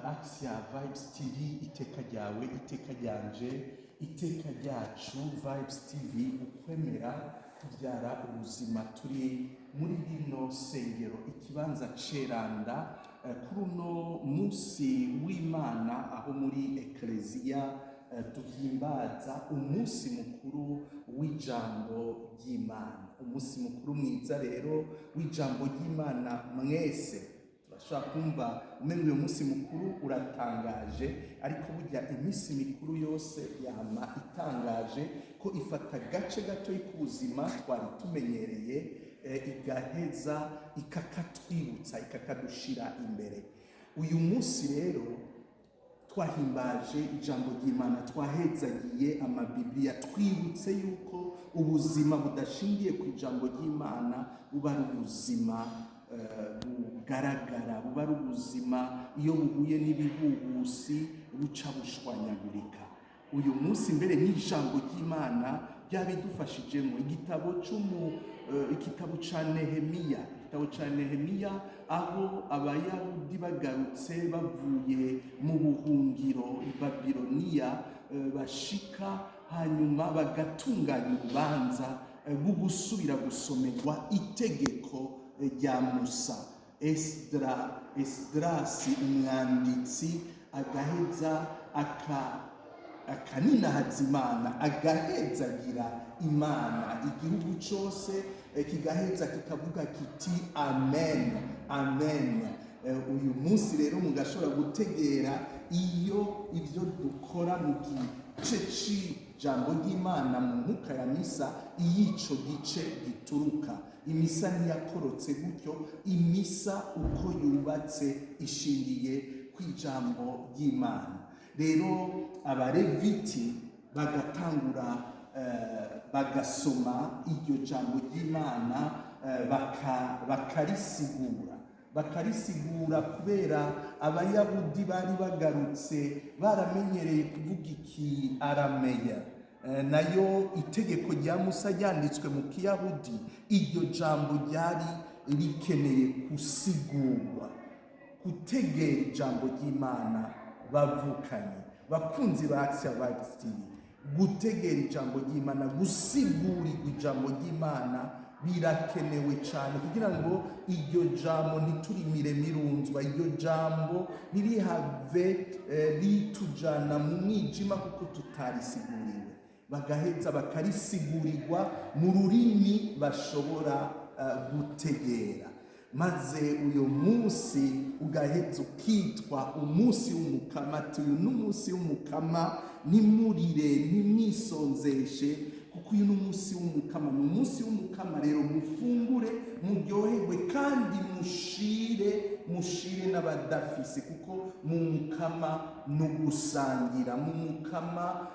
Axia Vibes TV, iteka ryawe, iteka ryanje, iteka ryacu. Vibes TV, ukwemera kubyara ubuzima. Turi muri rino sengero, ikibanza ceranda, kuri uno munsi w'Imana, aho muri ekleziya duhimbaza umunsi mukuru w'ijambo ry'Imana. Umunsi mukuru mwiza rero w'ijambo ry'Imana. Mwese turashobora kumva umengo uyu munsi mukuru uratangaje, ariko burya iminsi mikuru yose yama itangaje, ko ifata agace gato k'ubuzima twari tumenyereye, igaheza ikakatwibutsa, ikakadushira imbere. Uyu munsi rero twahimbaje ijambo ry'Imana, twahezagiye amabibiliya, twibutse yuko ubuzima budashingiye ku ijambo ry'Imana buba ari ubuzima bugaragara, buba ari ubuzima iyo buhuye n'ibihuhusi buca bushwanyagurika. Uyu munsi mbere n'ijambo ry'Imana ryabidufashijemo, igitabo ca Nehemiya, igitabo ca Nehemiya, aho Abayahudi bagarutse bavuye mu buhungiro i Babiloniya, bashika hanyuma bagatunganya urubanza rwo gusubira gusomerwa itegeko rya Musa. Esdra, Esdrasi umwanditsi, agaheza akaninahaza Imana, agahezagira Imana, igihugu cyose kigaheza kikavuga kiti: "Amen, amen." Uyu munsi rero mugashobora gutegera iyo ibyo dukora mu gice c'ijambo ry'Imana mu nkuka ya misa, iyo ico gice gituruka. Imisa ntiyakorotse gutyo. Imisa uko yubatse ishingiye ku ijambo ry'Imana. Rero Abareviti bagatangura, bagasoma iryo jambo ry'Imana, bakarisigura, kubera Abayahudi bari bagarutse baramenyereye kuvuga iki arameya. Nayo itegeko rya Musa ryanditswe mu Kiyahudi, iryo jambo ryari rikeneye gusigurwa. Gutegera ijambo ry'Imana, bavukanye, bakunzi ba Axia Vibes TV, gutegera ijambo ry'Imana, gusigurirwa ijambo ry'Imana birakenewe cyane, kugira ngo iryo jambo ntiturimire mirunzwa, iryo jambo ntirihave ritujana mu mwijima kuko tutarisiguriwe. Bagaheza bakarisigurirwa mu rurimi bashobora gutegera, maze uyu munsi ugaheza ukitwa umunsi w'Umukama, ati: "Uyu ni umunsi w'Umukama, nimurire, nimwisonzeshe, kuko uyu ni umunsi w'Umukama." Ni umunsi w'Umukama rero, mufungure, muryoherwe, kandi mushire n'abadafise, kuko mu Mukama ni ugusangira. Mu Mukama,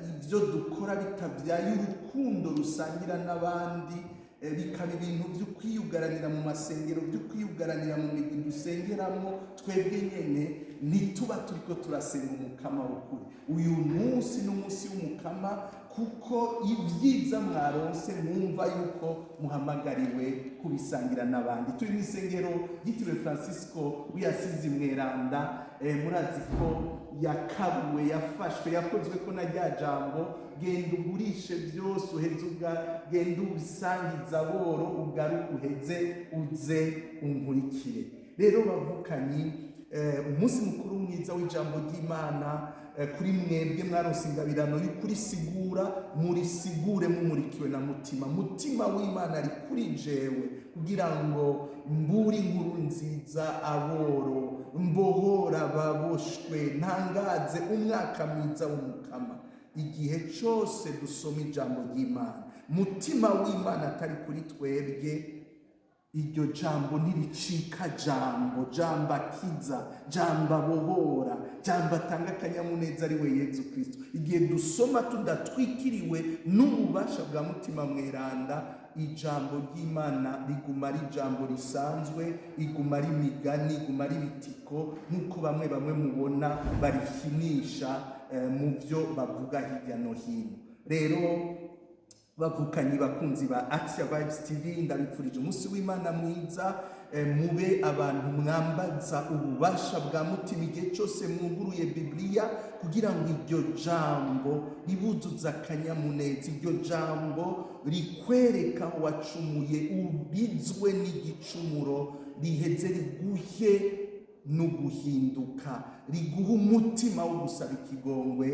ibyo dukora bitabyaye urukundo rusangira n'abandi, bikaba ibintu byo kwiyugaranira mu masengero, byo kwiyugaranira mu migwi dusengeramo twebwe nyene, ntituba turiko turasenga Umukama w'ukuri. Uyu munsi ni umunsi w'Umukama, kuko ibyiza mwaronse mwumva yuko muhamagariwe kubisangira n'abandi. Turi mu isengero ryitiriwe Francisco w'Asizi Mweranda. Murazi ko yakabuwe, yafashwe, yakozwe ko na rya jambo: "Genda ugurishe byose, uheze genda ubisangiza aboro, ugaruke, uheze uze unkurikire." Rero bavukanyi, umunsi mukuru mwiza w'ijambo ry'Imana kuri mwebwe mwaronse ingabirano y'ukurisigura. Murisigure mumurikiwe na Mutima w'Imana ari kuri jewe, kugira ngo mbure inkuru nziza aboro, mbohora baboshwe, ntangaze umwaka mwiza w'Umukama. Igihe cyose dusoma ijambo ry'Imana, Mutima w'Imana atari kuri twebwe, iryo jambo ntiricika jambo, jambo akiza, jambo abohora, jambo atanga akanyamuneza, ari we Yezu Kristo. Igihe dusoma tudatwikiriwe n'ububasha bwa Mutima Mweranda, ijambo ry'Imana riguma ari ijambo risanzwe, riguma ari imigani, riguma ari ibitiko, nk'uko bamwe bamwe mubona barifyinisha mu byo bavuga hirya no hino. Rero bavukanyi, bakunzi ba Axia Vibes TV, ndabipfurije umunsi w'Imana mwiza. Mube abantu mwambaza ububasha bwa Mutima igihe cyose mwuguruye Bibiliya, kugira ngo iryo jambo ribuzuze akanyamuneza, iryo jambo rikwereka aho wacumuye, ubizwe n'igicumuro, riheze riguhe no guhinduka, riguha umutima wo gusaba ikigongwe,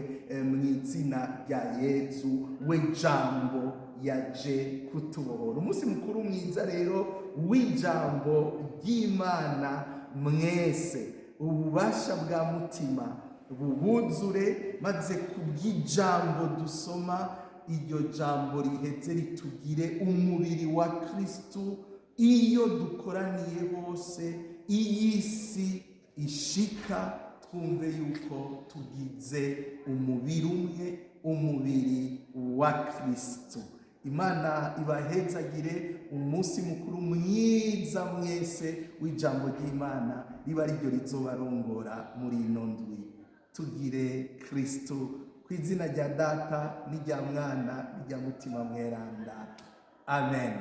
mu izina rya Yezu, we jambo yaje kutubohora. Umunsi mukuru mwiza rero w'ijambo ry'Imana mwese. Ububasha bwa Mutima bubuzure, maze kubw'ijambo dusoma, iryo jambo riheze ritugire umubiri wa Kristu. Iyo dukoraniye hose, iyi si ishika, twumve yuko tugize umubiri umwe, umubiri wa Kristu. Imana ibahezagire. Umunsi mukuru mwiza mwese w'ijambo ry'Imana, riba ariryo rizobarongora muri ino ndwi. Tugire Kristu. Ku izina rya Data n'irya Mwana n'irya Mutima Mweranda, amen.